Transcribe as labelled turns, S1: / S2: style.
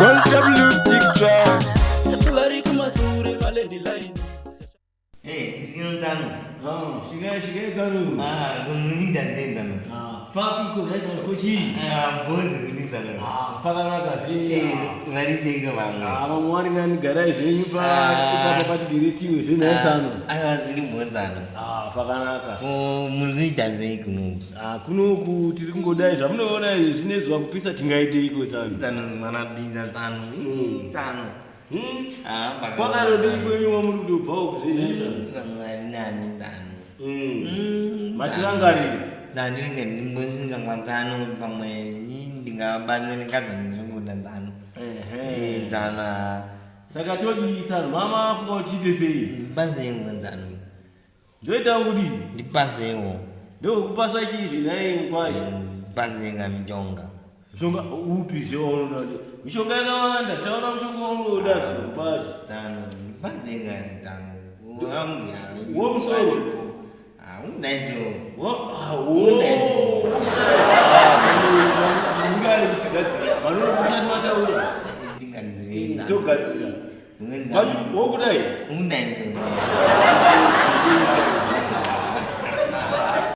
S1: Culture Blue Tick Track.
S2: Vari kumasure malandline.
S3: Eh, zvinotano.
S4: Ah, shikai shikai tsano.
S3: Ah, kumuninda zenzano.
S4: Ah, papi ko nhai tsano kochii?
S3: Ah, bozi kunizano.
S4: Ah, pakanaka zve.
S3: Eh, vari tenga vamwe.
S4: Ah, vamwe vari nani garai zvenyu pa
S3: Ah.
S4: ipapa patigere tiwe zve nhai tsano.
S3: Aiwa zviri bhozano.
S4: Ah, pakanaka.
S3: Ko muri kuita sei kuno?
S4: Ah, kunoku tiri kungodai zvamunoona izvi zvine zuva kupisa tingaiteiko tsano.
S3: Tsano manabhiza tsano. Tsano.
S4: Hmm?
S3: Ah,
S4: Kwakarodei kwenyu wamuri kutobva uku zve nhai tsano.
S3: Vamwe vari nani tsano.
S4: Hmm.
S3: Mm,
S4: Matirangarire.
S3: Ndandinenge ndimbosvika tsano pamwe ndingabatsirikadza ndiri kuda tsano.
S4: Ehe.
S3: Eh, tsano. ah,
S4: Saka todii tsano? Mama afunga kuti tiite sei?
S3: Ndipaseiwo tsano.
S4: Ndoita kudii?
S3: Ndipaseiwo.
S4: Ndokupasa chii zvenhai mkwasha?
S3: Ndipasei mishonga.
S4: Mishonga upi zve waunoda kuti? Mishonga yakawanda, taura mushonga waunoda zvinokupasha.
S3: Tsano, ndipasei tsano. Wangu
S4: Womusoro?
S3: Haunaidzo.
S4: Wo- ah, wo- Ah, ungari kutigadzira. Vanoda mataura.
S3: Ndigadzire tsano.
S4: Togadzira. But wokudai?
S3: Unaidzo.